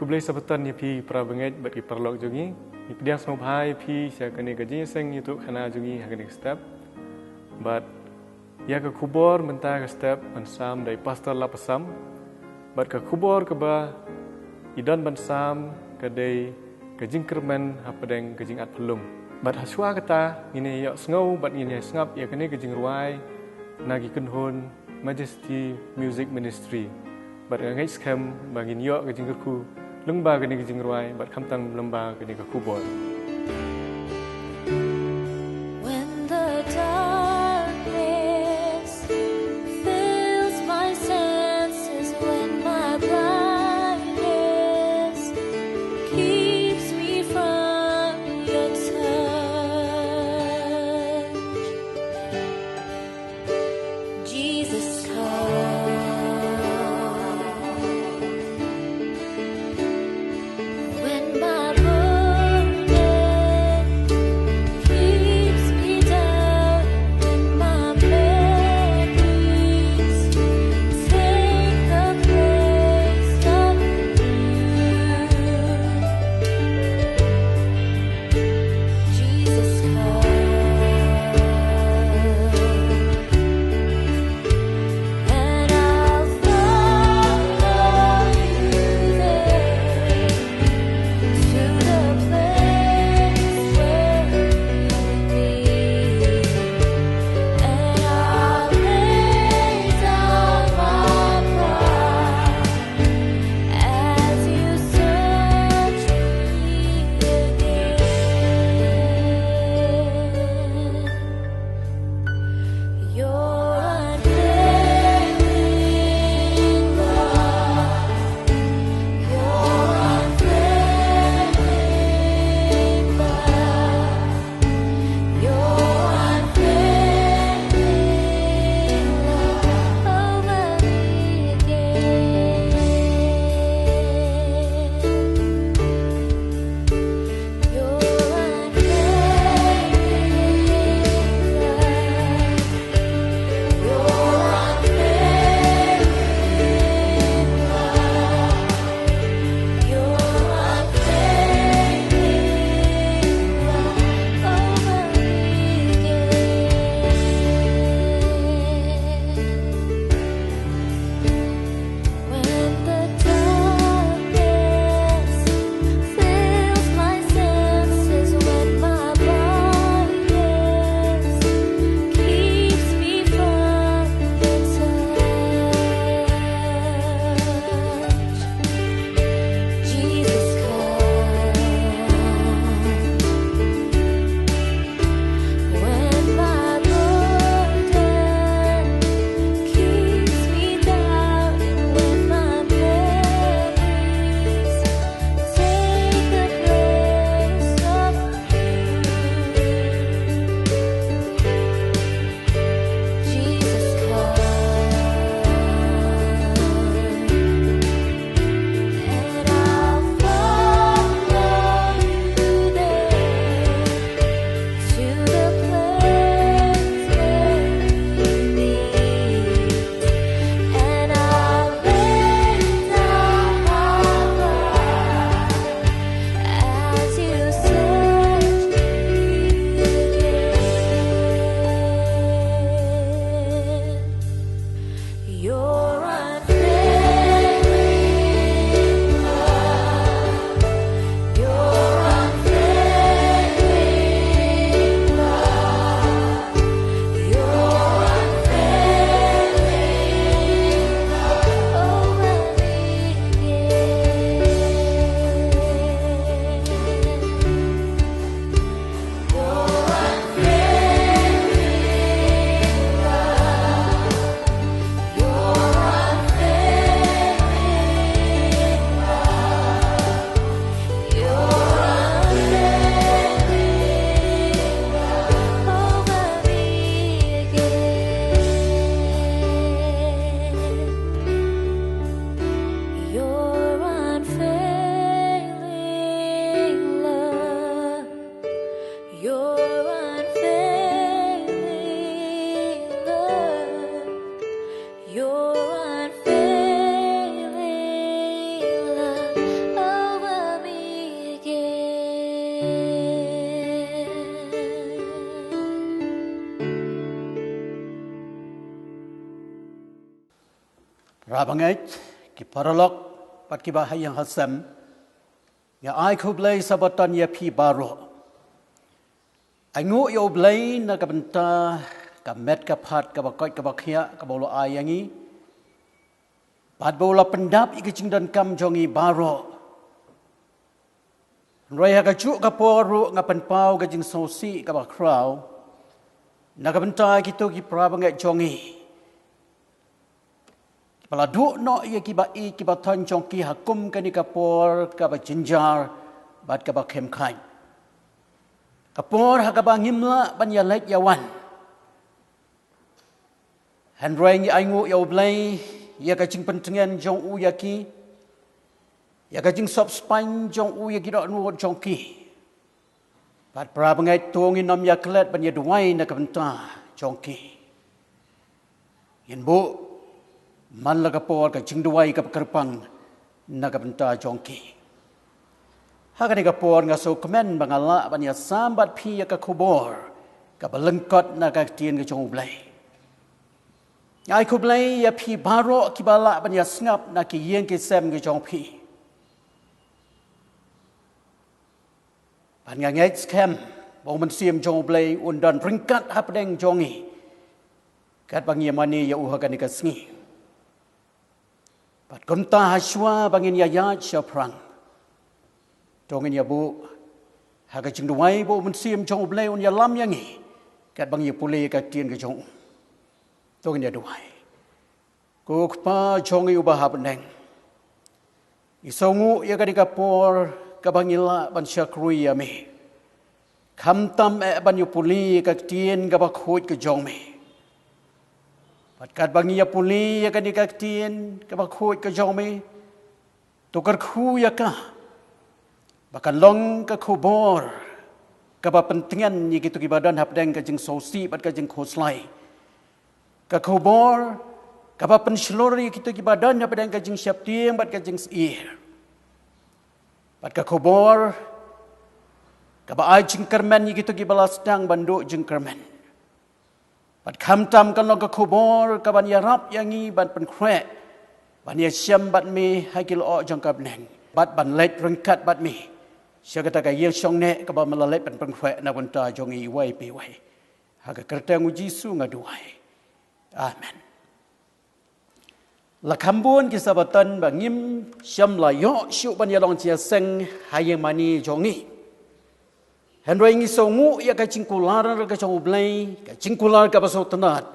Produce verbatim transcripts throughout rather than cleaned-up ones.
Blei Sabaton ïa phi para bangeit bad ki paralok jong ngi. Ngi pdiang sngewbha ïa phi sha kane ka jingïaseng YouTube khana jong ngi ha kane ka step. Bad ïa ka khubor mynta ka step ban sam da i Pastor Lapasam. Bad ka khubor kaba i don ban sam ka dei ka jingkyrmen hapdeng ka jingat phyllung. Bad hashwa kata ngin ïa ïohsngew bad ngin ïa sngap ïa kane ka jingrwai na ki kynhun Majesty Music Ministry. Bad nga ngeit skhem ba ngin ïoh ka jingkyrkhu lyngba kane ka jingrwai bad khamtam lyngba kane ka khubor. When the darkness fills my senses, when my blindness keeps me from your touch, Jesus, come. When my burden keeps me down, when my memories take the place of you, Jesus, come. And I'll follow you there to the place where you lead me. And I'll lay down my pride as you search me again. Your unfailing love, your unfailing love, your unfailing love over me again. Your unfailing love, your unfailing love, your unfailing love over me again. When the darkness fills my senses, when my blindness keeps me from your touch, Jesus, come. When my burden keeps me down, when my memories take the place of you, Jesus, come. And I'll follow you there to the place where you lead me. And I'll lay down my pride as you search me again. Your unfailing love, your unfailing love, your unfailing love over me again. Your unfailing love, your unfailing love, your unfailing love. Para bangeit, ki paralok, bad ki bahaïing hasem, nga ai khublei Sabbaton ïa phi baroh. Ai nguh ïa U Blei na ka bynta ka met ka phad, ka bakoit ka bakhiah, kaba u la ai ïa ngi. Bad ba u la pyndap ïa ka jingdonkam jong ngi baroh. Hynrei ha kajuh ka por ruh nga pynpaw ka jingsngewsih kaba khraw na ka bynta kito ki para bangeit jong ngi kiba la duh noh ïa kiba ïeit kiba thoiñ jong ki ha kum kane ka por kaba jynjar bad kaba khemkhiat. Ka por ha kaba ngim lah ban ïa leit ïa wan. Hynrei ngi ai nguh ïa U Blei ïa ka jingpyntngen jong u ïa ki, ïa ka jingsop spaiñ jong u ïa ki dohnud jong ki. Bad para bangeit, to ngin ym ïa klet ban ïa duwai na ka bynta jong ki. Ngin buh man la ka por ka jingduwai kaba kyrpang na ka bynta jong ki. Ha kane ka por nga sngewkmen ba nga lah ban ïa sam bad phi ïa ka khubor kaba lyngkot na ka ktien ka jong U Blei. Nga ai khublei ïa phi baroh kiba lah ban ïa sngap na ki ïing ki sem ki jong phi. Bad nga ngeit skhem ba U Mynsiem jong U Blei un don ryngkat hapdeng jong ngi katba ngi ïa mane ïa u ha kane ka sngi. Bad kumta ha shuwa ba ngin ïa ïaid shaphrang, to ngin ïa buh ha ka jingduwai ba U Mynsiem jong U Blei un ïalam ïa ngi katba ngi ïa pule ïa ka ktien ka jong u. To ngin ïa duwai. Ko Kpa jong ngi uba ha bneng, ngi sngewnguh ïa kane ka por kaba ngi lah ban shakri ïa me. Khamtam eh ban ïa pule ïa ka ktien kaba khuid ka jong me. Bad katba ngi ïa pule ïa kane ka ktien kaba khuid ka jong me, to kyrkhu ïa ka ba kan long ka khubor kaba pyntngen ïa kito kiba don hapdeng ka jingsngewsih bad ka jingkhuslai. Ka khubor kaba pynshlur ïa kito kiba don hapdeng ka jingsheptieng bad ka jingsyier. Bad ka khubor kaba ai jingkyrmen ïa kito kiba la sdang ban duh jingkyrmen. Bad khamtam kan long ka khubor kaban ïarap ïa ngi ban pynkhreh ban ïashem bad me ha ki lyoh jong ka bneng bad ban leit ryngkat bad me sha kata ka ïing shongneh kaba me la leit ban pynkhreh na ka bynta jong ngi iwei pa iwei. Ha ka kyrteng U Jisu nga duwai. Amen. La kham bun ki Sabbaton ba ngim shym la ïoh shuh ban ïalong jingïaseng ha ïing mane jong ngi. Hynrei ngi sngewnguh ïa ka jingkular ka jong U Blei, ka jingkular kaba sngewtynnat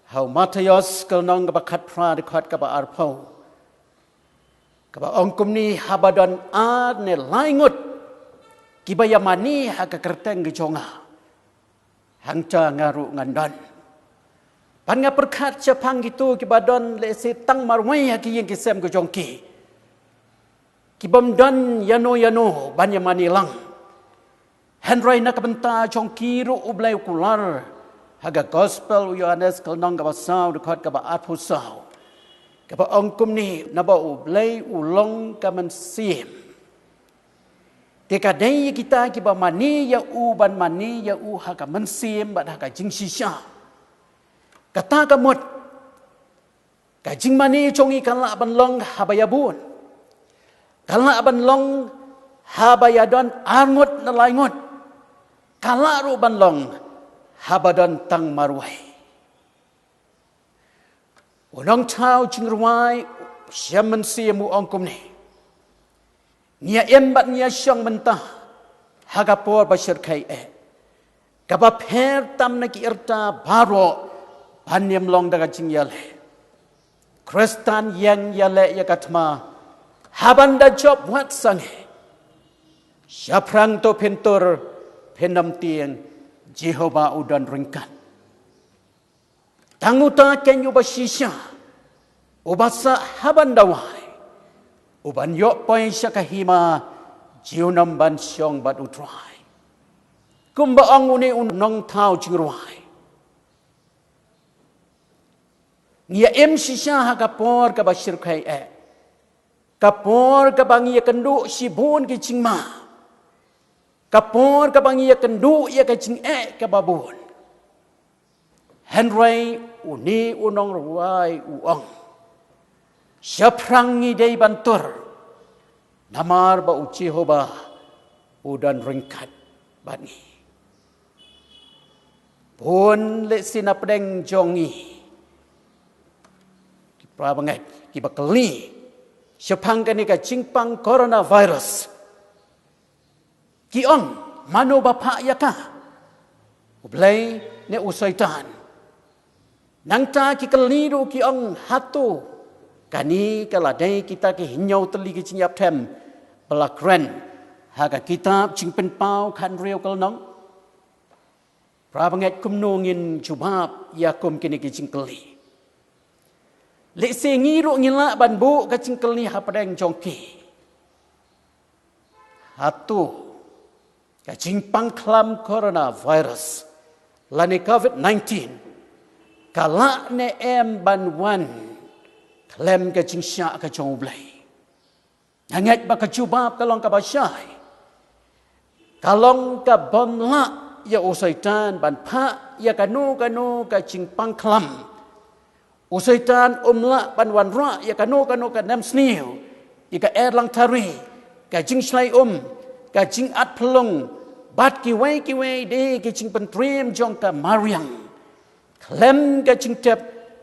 ha u Mathaios ka lynnong kaba khatphra dkhot kaba arphew, kaba ong kumne: Haba don ar ne lai ngut kiba ïa mane ha ka kyrteng ka jong nga, hangta nga ruh ngan don. Bad nga pyrkhat shaphang kito kiba don lehse tang marwei ha ki ïing ki sem ka jong ki, ki bym don ïano ïano ban ïa mane lang. Hynrei na ka bynta jong ki ruh U Blei u kular ha ka Gospel u Ïohannes ka lynnong kaba saw dkhot kaba arphew saw, kaba ong kumne: Naba U Blei u long ka mynsiem, te ka dei ïa kita kiba mane ïa u ban mane ïa u ha ka mynsiem bad ha ka jingshisha. Kata ka mut, ka jingmane jong ngi kan lah ban long haba ïa bun, kan lah ban long haba ïa don ar ngut ne lai ngut, kan lah ruh ban long haba don tang marwei. U nongthaw jingrwai u shem mynsiem u ong kumne: Ngi ïa im bad ngi ïa shong mynta ha ka por ba shyrkhei eh, kaba pher tam na ki rta baroh ban ym long da ka jingïaleh. Khristan ïeng ïaleh ïa ka thma haban da jop wat sangeh. Shaphrang to phin tur, phin ym tieng, Jehobah u don ryngkat. Tang uta ken uba shisha, uba sah haban da wai, uban ïoh poi sha ka hima, junom ban shong bad U Trai. Kumba ong une u nongthaw jingrwai, ngi ïa im shisha ha ka por kaba shyrkhei eh, ka por kaba ngi ïa kynduh shibun ki jingma, ka por kaba ngi ïa kynduh ïa ka jingeh kaba bun. Hynrei une u nongrwai u ong: Shaphrang ngi dei ban tur, namar ba u Jehobah u don ryngkat bad ngi. Bun lehse na pdeng jong ngi ki para bangeit kiba kylli shaphang kane ka jingpang coronavirus. Ki ong, mano ba phah ïa ka? U Blei ne u Soitan? Nangta ki kylli ruh ki ong, hato kane ka la dei kita ki hynñiew tylli ki jingïap them ba la kren ha ka kitab Jingpynpaw khathynriew ka lynnong? Para bangeit, kumno ngin jubab ïa kum kine ki jingkylli? Lehse ngi ruh ngi lah ban buh ka jingkylli hapdeng jong ki. Hato ka jingpang khlam coronavirus lane covid nineteen ka lah ne em ban wan khlem ka jingshah ka jong U Blei? Nga ngeit ba ka jubab ka long kaba shai. Ka long ka bym lah ïa u Soitan ban phah ïa kano kano ka jingpang khlam. U Soitan um lah ban wanrah ïa kano kano ka nemsniew, ïa ka erlang thari, ka jingshlei um, ka jingat phlung, bad kiwei kiwei de ki jingpyntriem jong ka mariang, khlem ka jingtip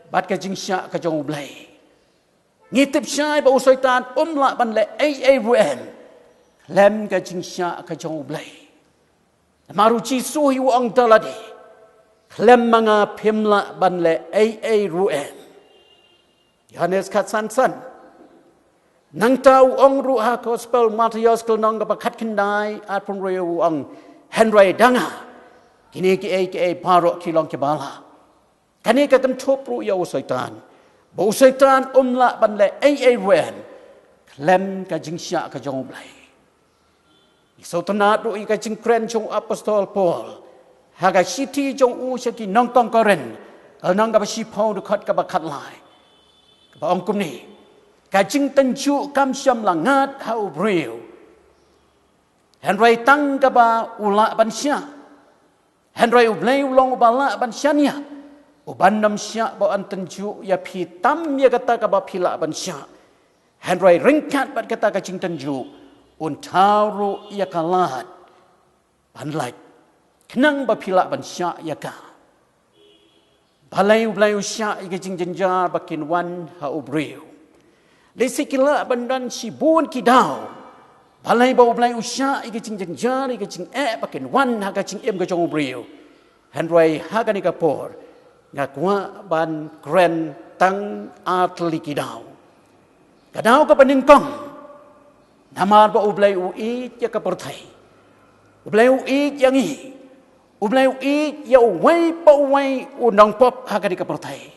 bad ka jingshah ka jong U Blei. Ngi tip shai ba u Soitan um lah ban leh ei ei ruh em khlem ka jingshah ka jong U Blei. Namar u Jisu hi u ong da lade, khlem ma nga phim lah ban leh ei ei ruh em. Ïohannes khatsan san. Nangta u ong ruh ha gospel Mathaios ka lynnong kaba khatkhyndai, arphew hynriew, u ong, hynrei da nga kine kiei kiei baroh ki long kiba lah. Kane ka kynthup ruh ïa u Soitan, ba u Soitan um lah ban leh ei ei ruh em khlem ka jingshah ka jong U Blei. Ngi sngewtynnad ruh ïa ka jingkren jong u apostol Paul ha ka shithi jong u sha ki nongtong Korinth, ka lynnong kaba shiphew, dkhot kaba khatlai, kaba ong kumne: Ka jingtynjuh kam shym la ngat ha u briew, hynrei tang kaba u lah ban shah. Hynrei U Blei u long uba lah ban shaniah, uban ym shah ba yn tynjuh ïa phi tam ïa kata kaba phi lah ban shah, hynrei ryngkat bad kata ka jingtynjuh un thaw ruh ïa ka lad ban lait, khnang ba phi lah ban shah ïa ka. Balei U Blei u shah ïa ki jingjynjar ba kin wan ha u briew? Lehse ki lah ban don shibun ki daw balei ba U Blei u shah ïa ki jingjynjar, ïa ki jingeh ba kin wan ha ka jingim ka jong u briew. Hynrei ha kane ka por nga kwah ban kren tang ar tylli ki daw. Ka daw kaba nyngkong, namar ba U Blei u ïeit ïa ka pyrthei. U Blei u ïeit ïa ngi. U Blei u ïeit ïa uwei pa uwei u nongpop ha kane ka pyrthei.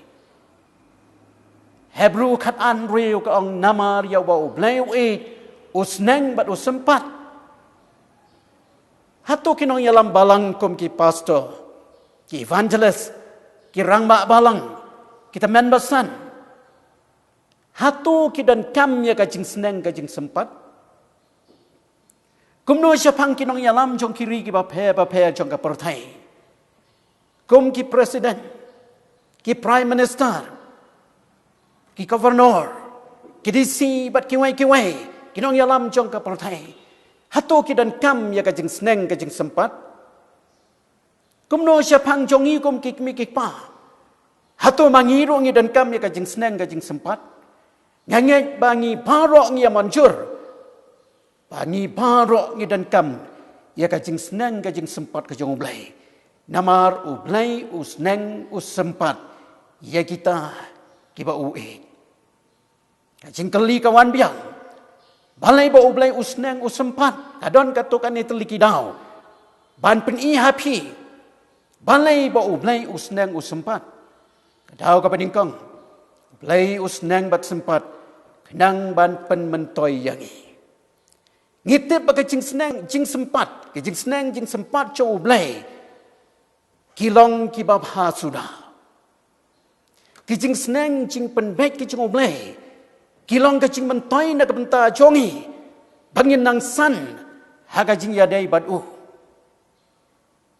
Hebru khathynriew ka ong, namar ïa uba U Blei u ïeit, u sneng bad u sympat. Hato ki nongïalam balang kum ki pastor, ki evangelist, ki rangbah balang, ki tymmen basan, hato ki donkam ïa ka jingsneng ka jingsympat? Kumno shaphang ki nongïalam jong ki ri kiba pher bapher jong ka pyrthei, kum ki president, ki prime minister, ki governor, ki D C bad kiwei kiwei ki nongïalam jong ka pyrthei? Hato ki donkam ïa ka jingsneng ka jingsympat? Kumno shaphang jong ngi kum ki kmie ki kpa? Hato ma ngi ruh ngi donkam ïa ka jingsneng ka jingsympat? Nga ngeit ba ngi baroh ngi ïa mynjur ba ngi baroh ngi donkam ïa ka jingsneng ka jingsympat ka jong U Blei. Namar U Blei u sneng u sympat ïa kita kiba u ïeit. Ka jingkylli ka wan biang, balei ba U Blei u sneng u sympat? Ka don katto katne tylli ki daw ban pyni ha phi balei ba U Blei u sneng u sympat. Ka daw kaba nyngkong, U Blei u sneng bad sympat khnang ban pynmyntoi ïa ngi. Ngi tip ba ka jingsneng jingsympat, ka jingsneng jingsympat jong U Blei ki long kiba bha suda. Ki jingsneng jingpynbeit ki jong U Blei ki long ka jingmyntoi na ka bynta jong ngi ba ngin nang san ha ka jingïadei bad u.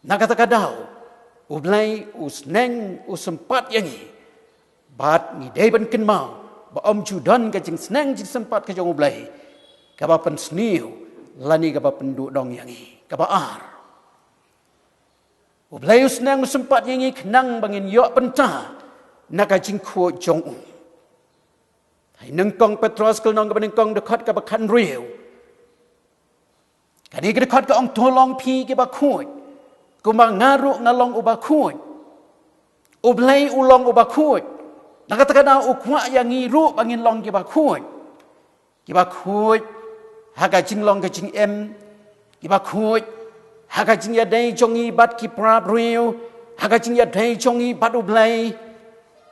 Na kata ka daw, U Blei u sneng u sympat ïa ngi, bad ngi dei ban kynmaw ba ym ju don ka jingsneng jingsympat ka jong U Blei kaba pynsniew lane kaba pynduh dong ïa ngi. Kaba ar, U Blei u sneng u sympat ïa ngi khnang ba ngin ïoh bynta na ka jingkhuid jong u. Ha i nyngkong Petros ka lynnong kaba nyngkong, dkhot kaba khathynriew, kane ka dkhot ka ong, "To long phi kiba khuid, kumba nga ruh nga long uba khuid." U Blei u long uba khuid. Na kata ka daw u kwah ïa ngi ruh ba ngin long kiba khuid. Kiba khuid ha ka jinglong ka jingim, kiba khuid ha ka jingïadei jong ngi bad ki para briew, ha ka jingïadei jong ngi bad U Blei,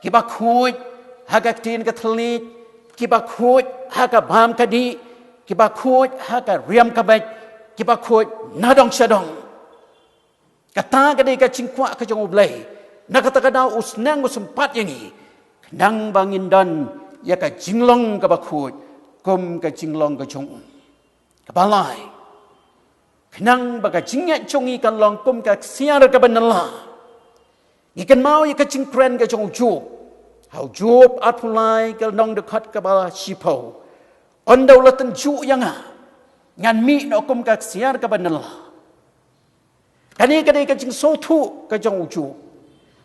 kiba khuid ha ka ktien ka thylliej, kiba khuid ha ka bam ka dih, kiba khuid ha ka riam ka beit, kiba khuid na dong sha dong. Kata ka dei ka jingkwah ka jong U Blei. Na kata ka daw u sneng u sympat ïa ngi khnang ba ngin don ïa ka jinglong kaba khuid kum ka jinglong ka jong u. Kaba lai, khnang ba ka jingngeit jong ngi kan long kum ka ksiar kaba nylla. Ngi kynmaw ïa ka jingkren ka jong u Job ha u Job arphew lai ka lynnong, dkhot kaba shiphew. "Ynda u la tynjuh ïa nga, ngan mih noh kum ka ksiar kaba nylla." Kane ka dei ka jingsngewthuh ka jong u Job.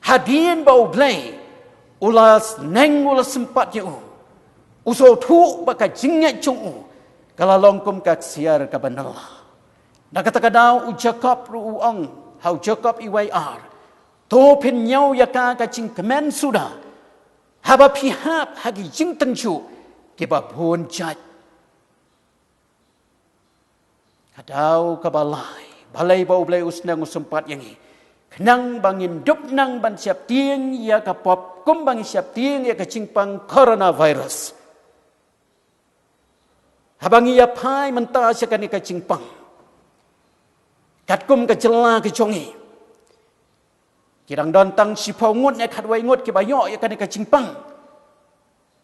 Hadien ba U Blei u la sneng u la sympat ïa u, u sngewthuh ba ka jingngeit jong u ka la long kum ka ksiar kaba nylla. Na kata ka daw u Jakob ruh u ong ha u Jakob wei ar, "To phin ñiew ïa ka ka jingkmen suda haba phi hap ha ki jingtynjuh kiba bun jait." Ka daw kaba lai, balei ba U Blei u sneng u sympat ïa ngi? Khnang ba ngin dup nang ban sheptieng ïa ka pop kumba ngi sheptieng ïa ka jingpang coronavirus. Haba ngi ïa phai mynta sha kane ka jingpang, katkum ka jylla ka jong ngi, ki dang don tang shiphew ngut ne khatwei ngut kiba ïoh ïa kane ka jingpang.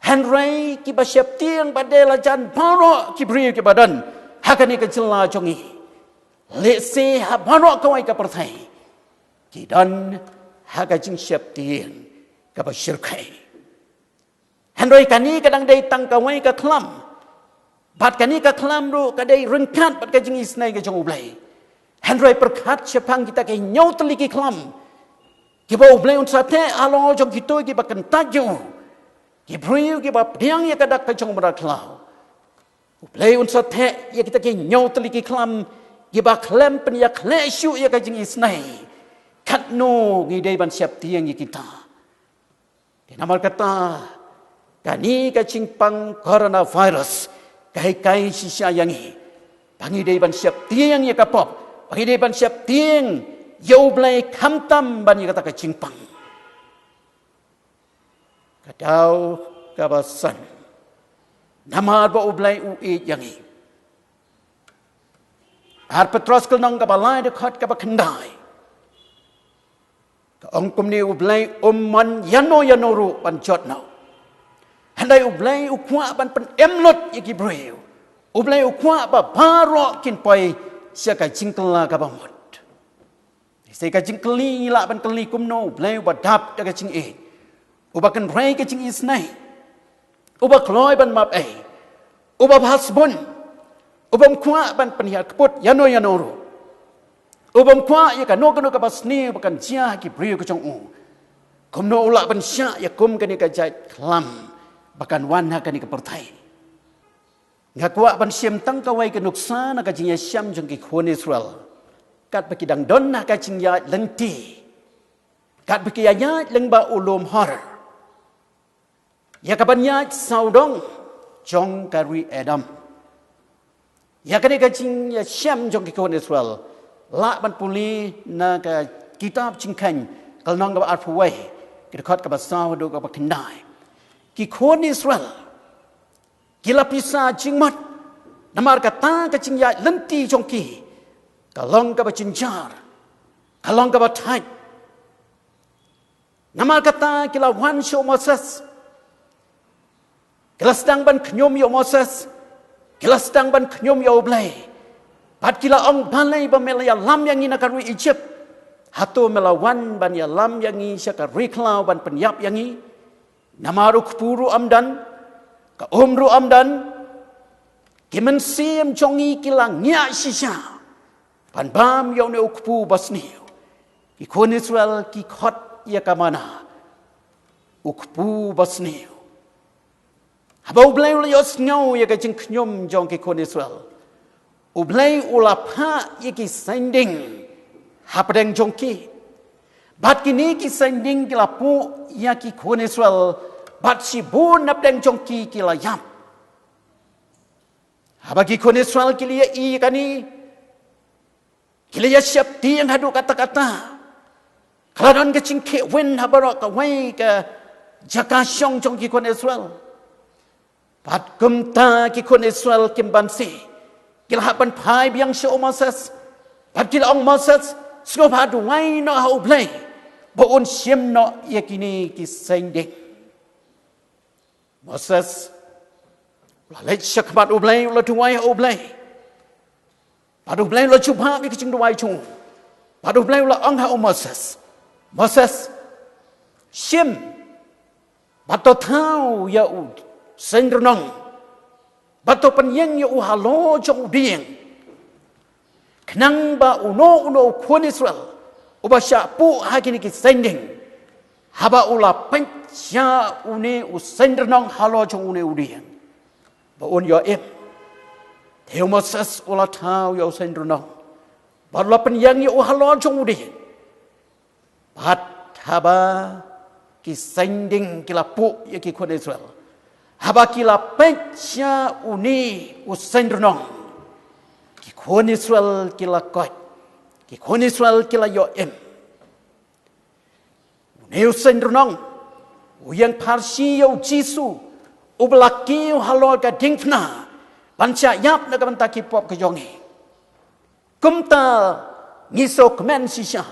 Hynrei kiba sheptieng ba dei la jan baroh ki briew kiba don ha kane ka jylla jong ngi, lehse ha baroh kawei ka pyrthei ki don ha ka jingsheptieng kaba shyrkhei. Hynrei kane ka dang dei tang kawei ka khlam. Bad kane ka khlam ruh ka dei ryngkat bad ka jingisynei ka jong U Blei. Hynrei pyrkhat shaphang kita ki hynñiew tylli ki khlam kiba U Blei un sa theh halor jong kito kiba kyntait ïa u, ki briew kiba pdiang ïa ka dak ka jong u mrad khlaw. U Blei un sa theh ïa kita ki hynñiew tylli ki khlam kiba khlem pynïakhleh shuh ïa ka jingisynei. Katno ngi dei ban sheptieng ïa kita? Te namar kata, kane ka jingpang coronavirus ka hikai shisha ïa ngi ba ngi dei ban sheptieng ïa ka pop, ba ngi dei ban sheptieng ïa U Blei khamtam ban ïa kata ka jingpang. Ka daw kaba san, namar ba U Blei u ïeit ïa ngi. Ar Petros ka lynnong kaba lai, dkhot kaba khyndai, ka ong kumne: U Blei um mon ïano ïano ruh ban jot noh. Hynrei U Blei u kwah ban pynim lut ïa ki briew. U Blei u kwah ba baroh kin poi sha ka jingkylla kaba mut. Sa ka jingkylli ngi lah ban kylli: kumno U Blei uba dap da ka jingïeit, uba kynrei ka jingisynei, uba kloi ban map ei, uba bha sbun, u bym kwah ban pynhiar kput ïano ïano ruh, u bym kwah ïa kano kano kaba sniew ba kan jia ha ki briew ka jong u, kumno u lah ban shah ïa kum kane ka jait khlam ba kan wan ha kane ka pyrthei? Nga kwah ban shim tang kawei ka nuksa na ka jingïashem jong ki khun Israel katba ki dang don ha ka jingïaid lynti, katba ki ïaid lyngba u lum Hor, ïa ka ban ïaid sawdong jong ka ri Edom. Ïa kane ka jingïashem jong ki khun Israel lah ban pule na ka kitab Jingkheiñ ka lynnong kaba arphew wei, ka dkhot kaba saw haduh kaba khyndai. Ki khun Israel ki la pisa jingmut namar kata ka jingïaid lynti jong ki ka long kaba jynjar, ka long kaba thait. Namar kata ki la wan sha u Moses, ki la sdang ban khñium ïa u Moses, ki la sdang ban khñium ïa U Blei. Bad ki la ong: Balei ba me la ïalam ïa ngi na ka ri Ijipt? Hato me la wan ban ïalam ïa ngi sha ka ri khlaw ban pynïap ïa ngi? Namar u kpu ruh ym don, Ka um ruh ym don, ki mynsiem jong ngi ki la ngiah shisha ban bam ïa une u kpu basniew. Ki khun Israel ki khot ïa ka manna u kpu basniew. Haba U Blei u la ïohsngew ïa ka jingkhñium jong ki khun Israel, U Blei u la phah ïa ki saiñding hapdeng jong ki. Bad kine ki saiñding ki la puh ïa ki khun Israel, bad shibun napdeng jong ki ki la ïap. Haba ki khun Israel ki la ïohi ïa kane, ki la ïa sheptieng haduh katta katta. Ka la don ka jingkhih win ha baroh kawei ka jaka shong jong ki khun Israel. Bad kumta ki khun Israel kim banse, ki la hap ban phai biang sha u Moses. Bad ki la ong, Moses, sngewbha duwai noh ha U Blei ba un shim noh ïa kine ki saiñding. Moses u la leit sha khmat U Blei, u la duwai ha U Blei. Bad U Blei u la jubab ïa ka jingduwai jong u. Bad U Blei u la ong ha u Moses, Moses, shim bad to thaw ïa u seiñ rnong, bad to pynïeng ïa u halor jong u dieng, khnang ba uno uno u khun Israel uba shah puh ha kine ki saiñding, haba u la peit sha une u seiñ rnong halor jong une u dieng, ba un ïoh im. Te u Moses u la thaw ïa u seiñ rnong, bad u la pynïeng ïa u halor jong u dieng. Bad haba ki saiñding ki la puh ïa ki khun Israel, haba ki la peit sha une u seiñ rnong, ki khun Israel ki la koit, ki khun Israel ki la ïoh im. Une u seiñ rnong u ïeng pharshi ïa u Jisu, uba la kiew halor ka diengphna ban shah ïap na ka bynta ki pop ka jong ngi. Kumta ngi sngewkmen shisha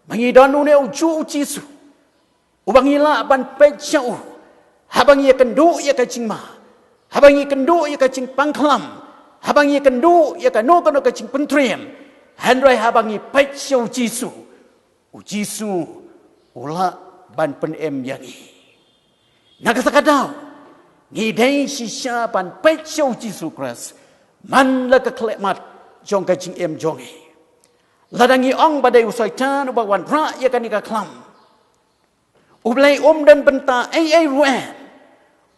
ba ngi don une u juh u Jisu, uba ngi lah ban peit sha u haba ngi ïakynduh ïa ka jingma, haba ngi ïakynduh ïa ka jingpang khlam, haba ngi ïakynduh ïa kano kano ka jingpyntriem. Hynrei haba ngi peit sha u Jisu, u Jisu u lah ban pynim ïa ngi. Na kata ka daw ngi dei shisha ban peit sha u Jisu Khrist man la ka khlehmat jong ka jingim jong ngi. Lada ngi ong ba dei u Soitan uba wanrah ïa kane ka khlam, U Blei um don bynta ei ei ruh em,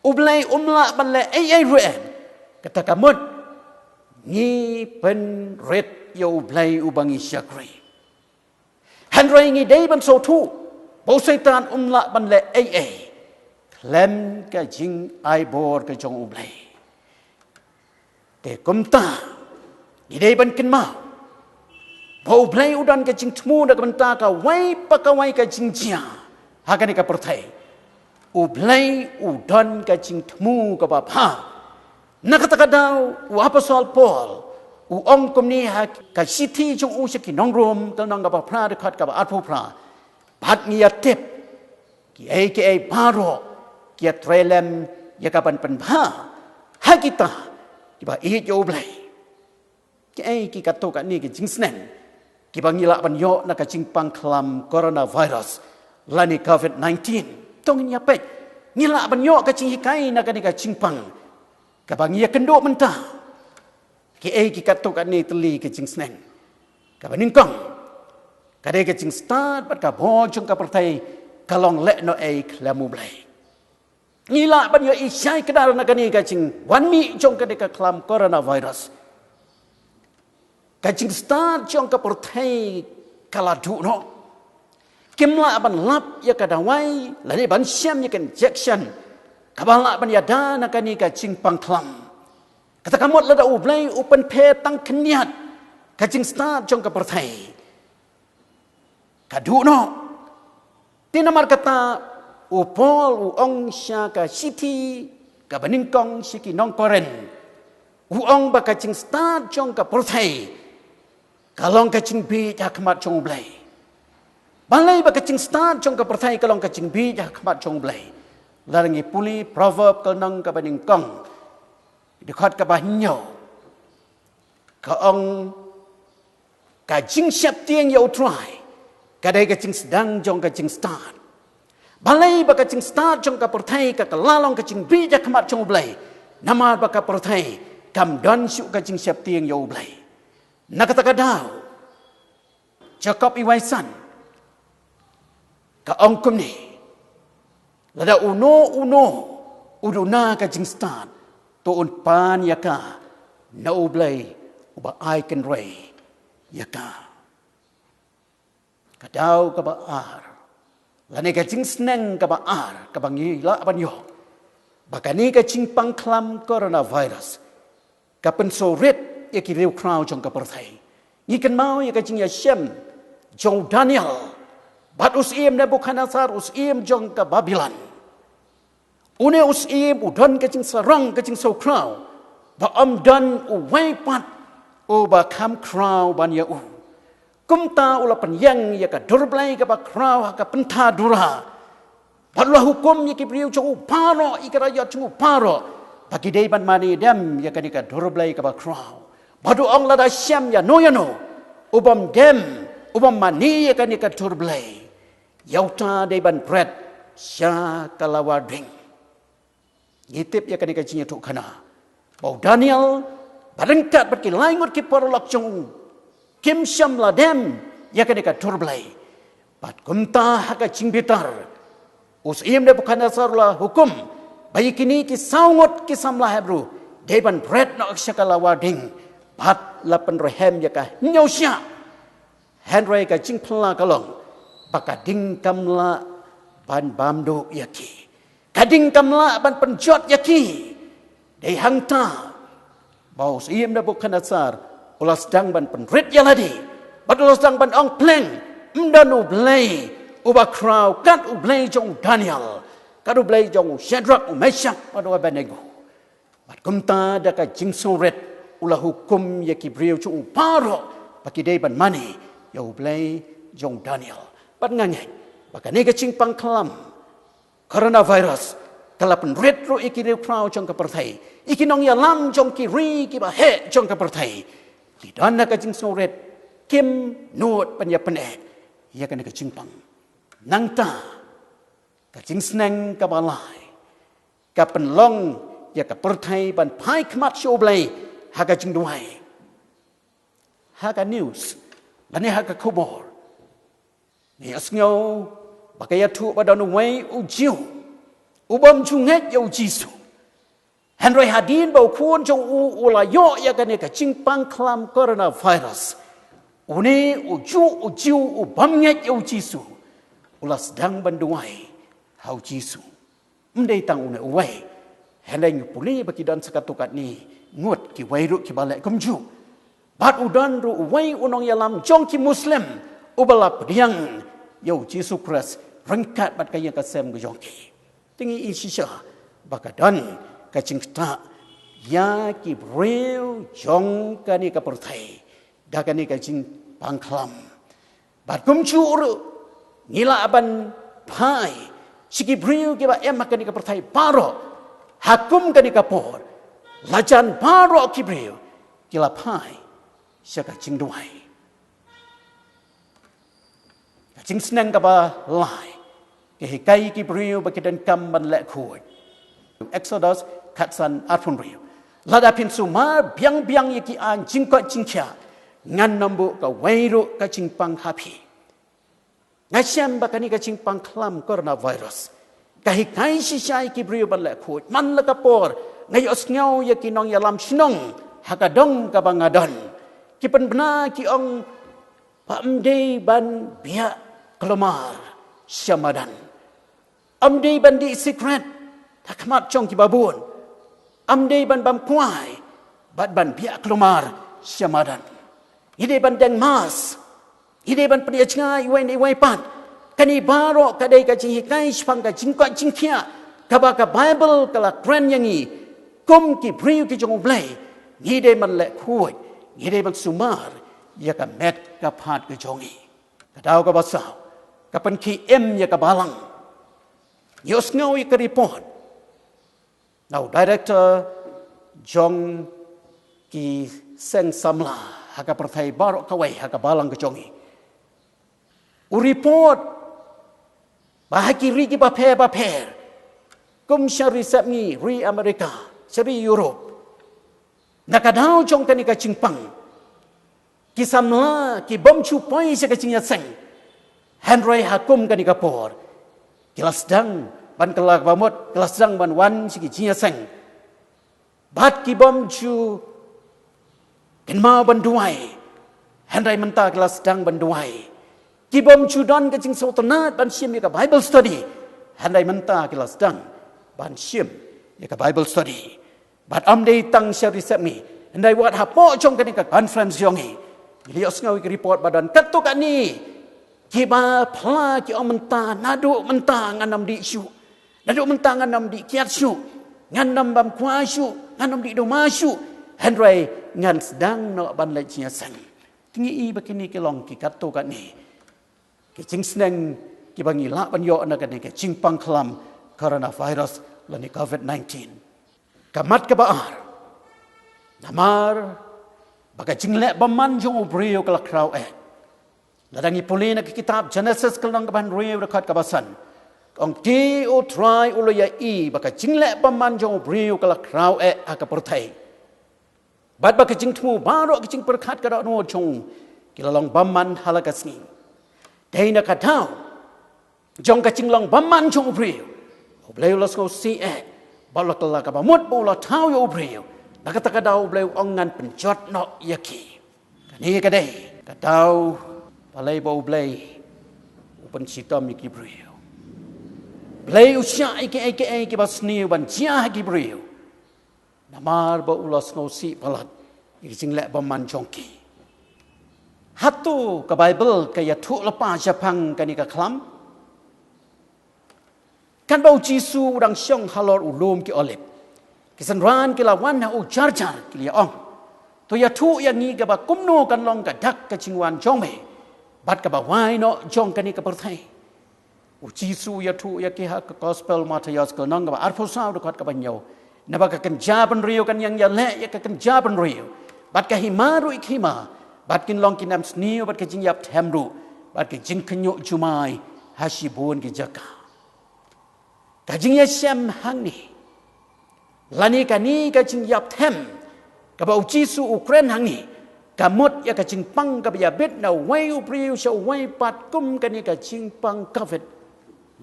U Blei um lah ban leh ei ei ruh em, kata ka mut ngi pynrit ïa U Blei uba ngi shakri. Hynrei ngi dei ban sngewthuh ba u Soitan um lah ban leh ei ei khlem ka jingai bor ka jong U Blei. Te kumta ngi dei ban kynmaw ba U Blei u don ka jingthmu na ka bynta kawei pa kawei ka jingjia ha kane ka pyrthei. U Blei u don ka jingthmu kaba bha. Na kata ka daw u apostol Paul u ong kumne ha ka shithi jong u sha ki nong Rom, ka lynnong kaba phra, dkhot kaba arphew phra, bad ngi ïa tip kiei kiei baroh ki ïatrei lem ïa ka ban pynbha ha kita kiba ïeit ïa U Blei. Kiei ki katto katne ki jingsneng kiba ngi lah ban ïoh na ka jingpang khlam coronavirus lane covid nineteen? To ngin ïa peit, ngi lah ban ïoh ka jinghikai na kane ka jingpang kaba ngi ïakynduh mynta. Kiei ki katto katne tylli ki jingsneng? Kaba nyngkong, ka dei ka jingstad bad ka bor jong ka pyrthei ka long lehnohei khlem U Blei. Ngi lah ban ïohi shai kdar na kane ka jingwan mih jong kane ka khlam coronavirus. Ka jingstad jong ka pyrthei ka la duh noh. Kim lah ban lap ïa ka dawai lane ban shem ïa ka injection kaba lah ban ïada na kane ka jingpang khlam. Kata ka mut lada U Blei u pynpher tang khyndiat, ka jingstad jong ka pyrthei ka duh noh. Te namar kata u Paul u ong sha ka shithi kaba nyngkong sha ki nong Korinth, u ong ba ka jingstad jong ka pyrthei ka long ka jingbieit ha khmat jong U Blei. Balei ba ka jingstad jong ka pyrthei ka long ka jingbieit ha khmat jong U Blei? Lada ngi pule Proverb ka lynnong kaba nyngkong, dkhot kaba hynñiew, ka ong, ka jingsheptieng ïa U Trai ka dei ka jingsdang jong ka jingstad, Balei ba ka jingstad jong ka pyrthei ka kylla long ka jingbieit ha khmat jong U Blei? Namar ba ka pyrthei kam don shuh ka jingsheptieng ïa U Blei. Na kata ka daw, Jakob wei san ka ong kumne: Lada uno uno u duna ka jingstad, to un pan ïa ka na U Blei uba ai kynrei ïa ka. Ka daw kaba ar, lane ka jingsneng kaba ar kaba ngi lah ban ïoh, ba kane ka jingpang khlam coronavirus ka pynsawrit ïa ki riewkhraw jong ka pyrthei. Ngi kynmaw ïa ka jingïashem jong u Daniel bad u syiem Nebukhadnessar, u syiem jong ka Babilon. Une u syiem u don ka jingsarong, ka jingsngewkhraw, ba ym don uwei pat uba kham khraw ban ïa u. Kumta u la pynïeng ïa ka dur Blei kaba khraw ha ka pynthadura, bad u la hukum ïa ki briew jong u baroh, ïa ki raiot jong u baroh, ba ki dei ban mane dem ïa kane ka dur Blei kaba khraw. Bad u ong, lada shem ïano ïano u bym dem, u bym mane ïa kane ka dur Blei, ïa uta dei ban bret sha ka lawar ding. Ngi tip ïa kane ka jingïathuhkhana ba u Daniel, ba ryngkat bad ki lai ngut ki paralok jong u, kim shym la dem ïa kane ka dur Blei. Bad kumta ha ka jingbitar, u syiem Nebukhadnessar u la hukum ba ïa kine ki saw ngut ki samla Hebru dei ban bret noh sha ka lawar ding, bad la pynrhem ïa ka hynñiew shyiap. Hynrei ka jingphylla ka long ba ka ding kam lah ban bam duh ïa ki. Ka ding kam lah ban pynjot ïa ki. Dei hangta ba u syiem Nebukhadnessar u la sdang ban pynrit ïa lade, bad u la sdang ban ong pleng: Ym don U Blei uba khraw kat U Blei jong u Daniel, kat U Blei jong u Shadrak, u Meshak bad u Abednego. Bad kumta da ka jingsngewrit u la hukum ïa ki briew jong u baroh ba ki dei ban mane ïa U Blei jong u Daniel. Bad nga ngeit ba kane ka jingpang khlam coronavirus ka la pynrit ruh ïa ki riewkhraw jong ka pyrthei, ïa ki nongïalam jong ki ri kiba heh jong ka pyrthei. Ki don ha ka jingsngewrit, kim nud ban ïa pyneh ïa kane ka jingpang. Nangta ka jingsneng kaba lai ka pynlong ïa ka pyrthei ban phai khmat sha U Blei ha ka jingduwai. Ha ka news lane ha ka khubor ngi ïohsngew ba ka ïathuh ba don uwei u Jiw u bym ju ngeit ïa u Jisu. Hynrei hadien ba u khun jong u u la ïoh ïa kane ka jingpang khlam coronavirus, une u Jiw, u Jiw u bym ngeit ïa u Jisu, u la sdang ban duwai ha u Jisu. Ym dei tang une uwei, hynrei ngi pule ba ki don sa katto katne ngut kiwei ruh kiba leh kumjuh. Bad u don ruh uwei u nongïalam jong ki Muslim uba la pdiang ïa u Jisu Khrist ryngkat bad ka ïing ka sem ka jong ki. Te ngi i shisha ba ka don ka jingktah ïa ki briew jong kane ka pyrthei da kane ka jingpang khlam. Bad kumjuh ruh ngi lah ban phai sha ki briew kiba em ha kane ka pyrthei baroh ha kum kane ka por. La jan baroh ki briew ki la phai sha ka jingduwai. Ka jingsneng kaba lai, ka hikai ki briew ba ki donkam ban leh khuid. Exodus khatsan arphew hynriew. Lada phin sumar biang biang ïa ki aiñ jingkoit jingkhiah, ngan ym buh kawei ruh ka jingpang ha phi. Nga shem ba kane ka jingpang khlam coronavirus ka hikai shisha ïa ki briew ban leh khuid. Man la ka por nga ïohsngew ïa ki nongïalam shnong ha ka dong kaba nga don, ki pynbna ki ong ba ym dei ban biah kulmar sha madan. Ym dei ban dih sikret ha khmat jong kiba bun. Ym dei ban bam kwai bad ban biah kulmar sha madan. Ngi dei ban deng mask. Ngi dei ban pynïaid jngai iwei na iwei pat. Kane baroh ka dei ka jinghikai shaphang ka jingkoit jingkhiah kaba ka Baibl ka la kren ïa ngi kum ki briew ki jong U Blei. Ngi dei ban leh khuid, ngi dei ban sumar ïa ka met ka phad ka jong ngi. Ka daw kaba saw, ka pynkhie im ïa ka balang. Ngi ïohsngew ïa ka report na u director jong ki seng samla ha ka pyrthei baroh kawei ha ka balang ka jong ngi. U report Ba ha ki ri kiba pher ba pher, kum sha ri sepngi, ri Amerika, sha ri Europe, na ka daw jong kane ka jingpang, ki samla ki bym ju poi sha ka jingïaseng. Hynrei ha kum kane ka por, ki la sdang ban kylla kaba mut, ki la sdang ban wan sha ki jingïaseng. Bad ki bym ju kynmaw ban duwai, hynrei mynta ki la sdang ban duwai. Ki bym ju don ka jingsngewtynnad ban shim ïa ka Bible study, hynrei mynta ki la sdang ban shim ïa ka Bible study. Bad ym dei tang sha ri sepngi, hynrei wat hapoh jong kane ka conference jong ngi, ngi la ïohsngew ïa ka report ba don katto katne kiba phla, ki ong mynta, naduh mynta ngan ym dih shuh, naduh mynta ngan ym dih kiad shuh, ngan ym bam kwah shuh, ngan ym dih duma shuh, hynrei ngan sdang noh ban leit jingïaseng. Te ngi i ba kine ki long ki katto katne ki jingsneng kiba ngi lah ban ïoh na kane ka jingpang khlam coronavirus lane covid nineteen. Ka mat kaba ar, namar ba ka jingleh bymman jong u briew ka la khraw eh. Lada ngi pule na ka kitab Genesis ka lynnong kaba hynriew, dkhot kaba san, ka ong, te U Trai u la ïa i ba ka jingleh bymman jong u briew ka la khraw eh ha ka pyrthei, bad ba ka jingthmu baroh, ka jingpyrkhat ka dohnud jong u, ki la long bymman ha la ka sngi. Dei na ka daw jong ka jinglong bymman jong u briew, U Blei u la sngewsih eh, bad u la kylla kaba mut bad u la thaw ïa u briew. Na kata ka daw U Blei u ong, ngan pynjot noh ïa ki. Kane ka dei ka daw balei ba U Blei u pynshitom ïa ki briew. Blei u shah ïa kiei kiei kiba sniew ban jia ha ki briew, namar ba u la sngewsih palat ïa ka jingleh bymman jong ki. Hato ka Baibl ka ïathuh lypa shaphang kane ka khlam? Katba U Jisu u dang shong halor u lum ki Olib, ki synran ki la wan ha u jar jar, ki la ong, to ïathuh ïa ngi kaba kumno kan long ka dak ka jingwan jong me bad kaba wai noh jong kane ka pyrthei. U Jisu u ïathuh ïa ki ha ka Gospel Mathaios ka lynnong kaba arphew saw, dkhot kaba hynñiew, naba ka kynja bynriew kan ïeng ïaleh ïa ka kynja bynriew, bad ka hima ruh ïa ka hima, bad kin long ki nemsniew bad ka jingïap them ruh, bad ka jingkhynñiuh jumai ha shibun ki jaka. Ka jingïashem hangne, lane kane ka jingïap them kaba U Jisu u kren hangne, ka mut ïa ka jingpang kaba ïabit na uwei u briew sha uwei pat kum kane ka jingpang covid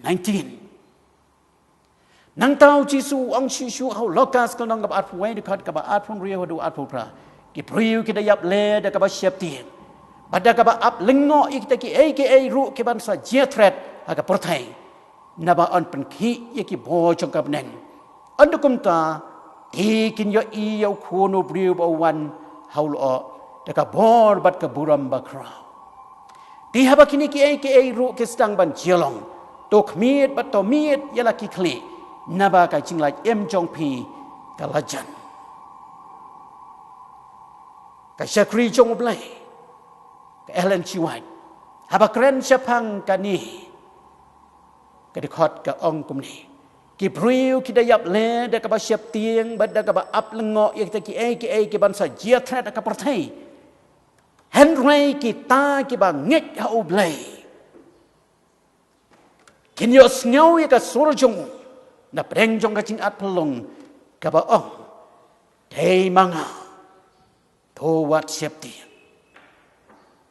nineteen. Nangta U Jisu u ong shuh shuh ha u Lukas ka lynnong kaba arphew wei, dkhot kaba arphew hynriew haduh arphew phra, ki briew ki da ïap leh da kaba sheptieng, bad da kaba ap lyngngoh ïa kita kiei kiei ruh ki ban sa jia thret ha ka pyrthei, naba yn pynkhih ïa ki bor jong ka bneng. Ynda kumta, te kin ïohi ïa u Khun u briew ba u wan ha u lyoh da ka bor bad ka burom bakhraw. Te haba kine kiei kiei ruh ki sdang ban jia long, to khmied bad to miet ïa la ki khlieh, naba ka jinglait im jong phi ka la jan. Ka shakri jong U Blei, ka Ellen G. White, haba kren shaphang kane ka dkhot, ka ong kumne: ki briew ki da ïap leh da kaba sheptieng bad da kaba ap lyngngoh ïa kita kiei kiei ki ban sa jia thret ha ka pyrthei. Hynrei kita kiba ngeit ha U Blei kin ïohsngew ïa ka sur jong u na pdeng jong ka jingatphyllung kaba ong, dei ma nga, to wat sheptieng.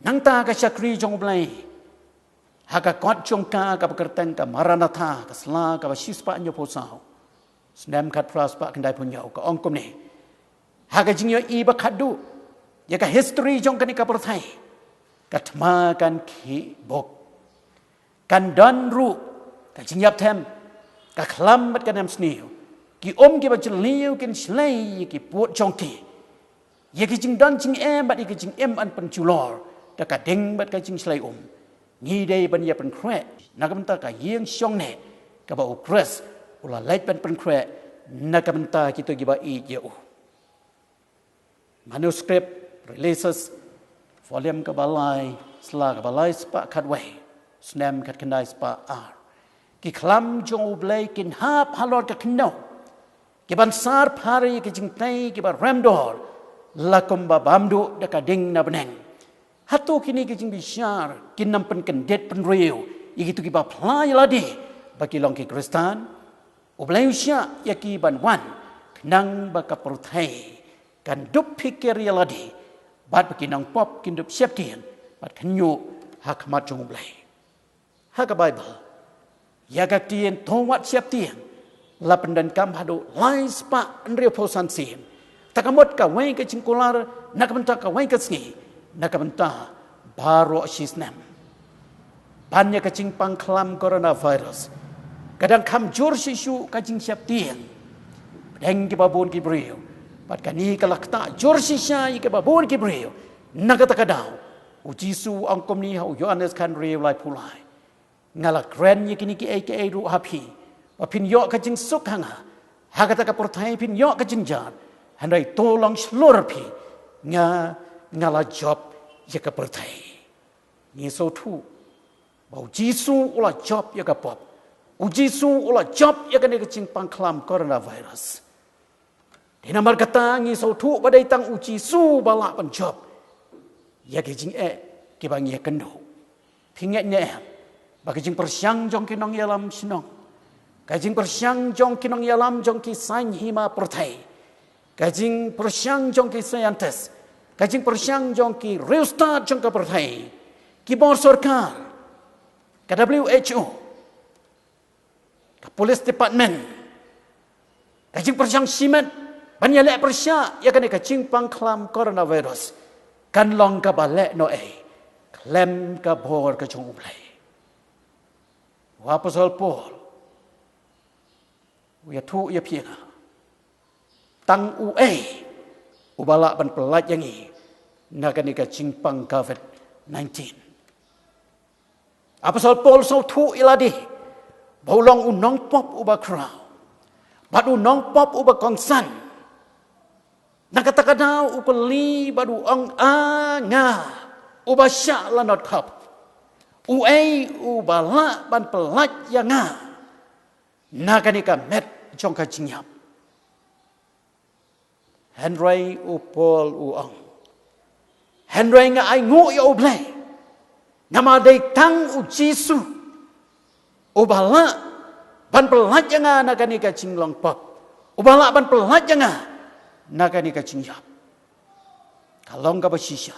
Nangta ka shakri jong U Blei ha ka kot jong ka kaba kyrteng ka Maranatha, ka sla kaba shispah hynñiewphew saw, snem khatphra spah khyndaiphew hynñiew, ka ong kumne: ha ka jingïohi ba khatduh ïa ka history jong kane ka pyrthei, ka thma kan khih buk. Kan don ruh ka jingïap them, ka khlam bad ka nemsniew. Ki um kiba jylliew kin shlei ïa ki pud jong ki. Ïa ki jingdon jingem bad ïa ki jingim yn pynjulor da ka ding bad ka jingshlei um. Ngi dei ban ïa pynkhreh na ka bynta ka ïing shongneh kaba U Khrist u la leit ban pynkhreh na ka bynta kito kiba ïeit ïa u. Manuscript Releases, volume kaba lai, sla kaba lai spah khatwei, snem khatkhyndai spah ar. Ki khlam jong U Blei kin hap halor ka khyndew, ki ban sar phar ïa ki jingtei kiba rem dor, la kumba bam duh da ka ding na bneng. Hato kine ki jingbishar kin ym pynkyndit pynriew ïa kito kiba phla ïa lade ba ki long ki Khristan, U Blei u shah ïa ki ban wan, khnang ba ka pyrthei kan dup phikir ïa lade, bad ba ki nongpop kin dup sheptieng, bad khynñiuh ha khmat jong U Blei. Ha ka Baibl, ïa ka ktien to wat sheptieng la pyndonkam haduh lai spah hynriewphew san sien. Ta ka mut kawei ka jingkular na ka bynta kawei ka sngi, na ka bynta baroh shi snem. Ban ïa ka jingpang khlam coronavirus, ka dang kham jur shisha ka jingsheptieng. Pdeng kiba bun ki briew, bad kane ka la ktah jur shisha ïa kiba bun ki briew. Na kata ka daw, U Jisu u ong kumne ha u Ïoannis khathynriew laiphew lai: Nga la kren ïa kine kiei kiei ruh ha phi, ba phin ïoh ka jingsuk ha nga. Ha kata ka pyrthei phin ïoh ka jingjar, hynrei to long shlur phi, nga, nga la jop ïa ka pyrthei. Ngi sngewthuh ba U Jisu u la jop ïa ka pop. U Jisu u la jop ïa kane ka jingpang khlam coronavirus. Te namar kata ngi sngewthuh ba dei tang U Jisu ba lah ban jop ïa ki jingeh kiba ngi ïakynduh. Phi ngeit ne em ba ka jingpyrshang jong ki nongïalam shnong, ka jingpyrshang jong ki nongïalam jong ki saiñ hima pyrthei, ka jingpyrshang jong ki scientist, ka jingpyrshang jong ki riewstad jong ka pyrthei, ki bor sorkar, ka W H O, ka police department, ka jingpyrshang shimet ban ïaleh pyrshah ïa kane ka jingpang khlam coronavirus, kan long kaba leh noh ei khlem ka bor ka jong U Blei. U Apostol Paul u ïathuh ïa phi ïa nga, tang uei uba lah ban pyllait ïa ngi na kane ka jingpang covid nineteen. Apostol Paul u sngewthuh ïa lade ba u long u nongpop uba khraw, bad u nongpop uba kongsan. Na kata ka daw u kylli bad u ong, a nga uba shah lanot khop, uei uba lah ban pyllait ïa nga na kane ka met jong ka jingïap? Hynrei u Paul u ong, hynrei nga ainguh ïa U Blei, namar dei tang U Jisu uba lah ban pyllait ïa nga na kane ka jinglong pop, uba lah ban pyllait ïa nga na kane ka jingïap. Ka long kaba shisha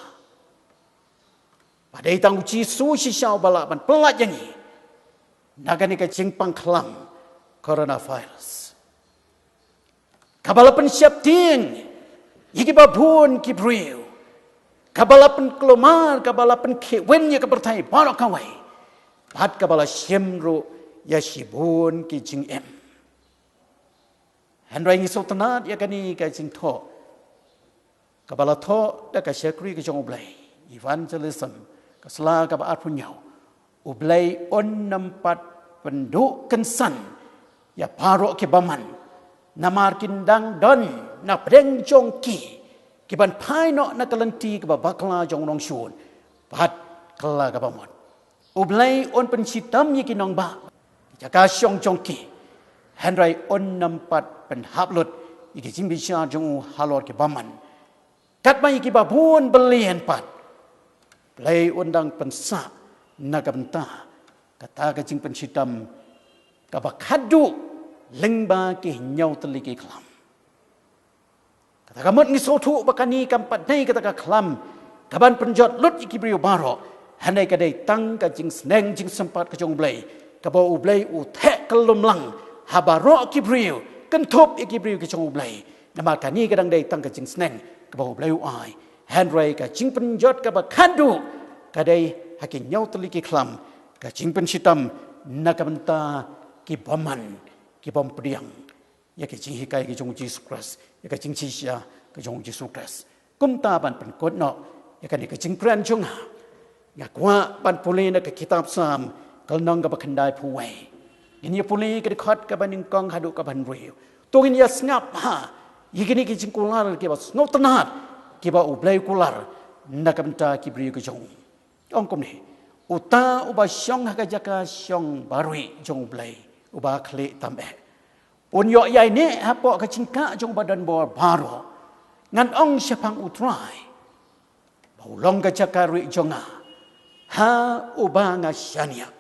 ba dei tang U Jisu shisha uba lah ban pyllait ïa ngi na kane ka jingpang khlam coronavirus, kaba la pynsheptieng ïa kiba bun ki briew, kaba la pynkulmar, kaba la pynkhih win ïa ka pyrthei baroh kawei, bad kaba la shim ruh ïa shibun ki jingim. Hynrei ngi sngewtynnad ïa kane ka jingthoh kaba la thoh da ka shakri ka jong U Blei, evangelism, ka sla kaba arphew hynñiew: U Blei un ym pat pynduh kynsan ïa baroh ki bymman, namar kin dang don na pdeng jong ki kiban phai noh na ka lynti kaba bakla jong u nongshun bad kylla kaba mut. U Blei un pynshitom ïa ki nongbah, ki jaka shong jong ki, hynrei un ym pat pynhap lut ïa ki jingbishar jong u halor ki bymman. Katba ïa kiba bun byllian pat U Blei un dang pynsah na ka bynta kata ka jingpynshitom kaba khadduh lyngba ki hynñiew tylli ki khlam. Kata ka mut ngi sngewthuh ba kane kam pat dei kata ka khlam kaban pynjot lut ïa ki briew baroh, hynrei ka dei tang ka jingsneng jingsympat ka jong U Blei, kaba U Blei u theh kyllum lang ha baroh ki briew, kynthup ïa ki briew ki jong U Blei. Namar kane ka dang dei tang ka jingsneng kaba U Blei u ai, hynrei ka jingpynjot kaba khadduh ka dei ha ki hynñiew tylli ki khlam, ka jingpynshitom na ka bynta ki bymman, ki bym pdiang ïa ka jinghikai ka jong U Jisu Khrist, ïa ka jingshisha ka jong U Jisu Khrist. Kumta ban pynkut noh ïa kane ka jingkren jong nga, nga kwah ban pule na ka kitab Salm, ka lynnong kaba khyndaiphew wei. Ngin ïa pule ka dkhot kaba nyngkong haduh kaba hynriew. To ngin ïa sngap ha ïa kine ki jingkular kiba sngewtynnad kiba U Blei u kular na ka bynta ki briew ka jong u. Ong kumne: Uta uba shong ha ka jaka shong barieh jong U Blei uba khlieh tam eh, un ïoh ïaineh hapoh ka jingkah jong u Badonbor baroh. Ngan ong shaphang U Trai ba u long ka jaka rieh jong nga, ha uba nga shaniah.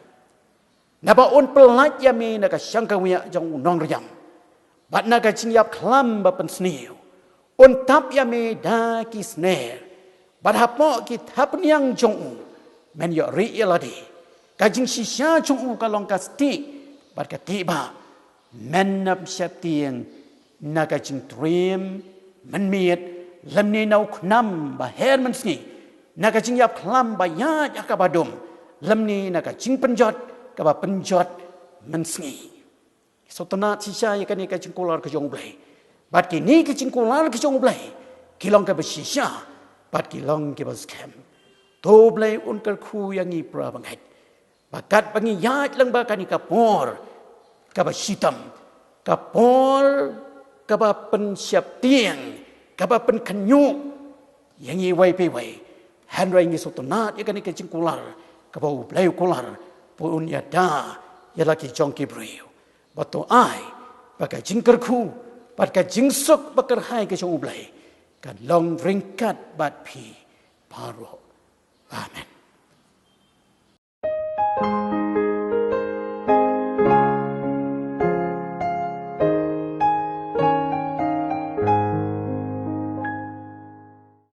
Naba un pyllait ïa me na ka shang ka wiah jong u nongriam, bad na ka jingïap khlam ba pynsniew un tap ïa me da ki sner, bad hapoh ki thapniang jong u men ïoh rieh ïa lade. Ka jingshisha jong u ka long ka stieh bad ka tieh bah. Men ym sheptieng na ka jingtriem mynmiet, lymne na u khnam ba her mynsngi, na ka jingïap khlam ba ïaid ha kaba dum, lymne na ka jingpynjot kaba pynjot mynsngi. Sngewtynnat shisha ïa kane ka jingkular ka jong U Blei. Bad kine ki jingkular ki jong U Blei ki long kiba shisha bad ki long kiba skhem. To U Blei un kyrkhu ïa ngi para bangeit ba katba ngi ïaid lyngba kane ka por kaba shitom, ka por kaba pynsheptieng, kaba pynkhynñiuh ïa ngi iwei pa iwei, hynrei ngi sngewtynnat ïa kane ka jingkular kaba U Blei u kular ba un ïada ïa la ki jong ki briew. Bad to ai ba ka jingkyrkhu bad ka jingsuk ba kyrhai ka jong U Blei kan long ryngkat bad phi baroh. Amen.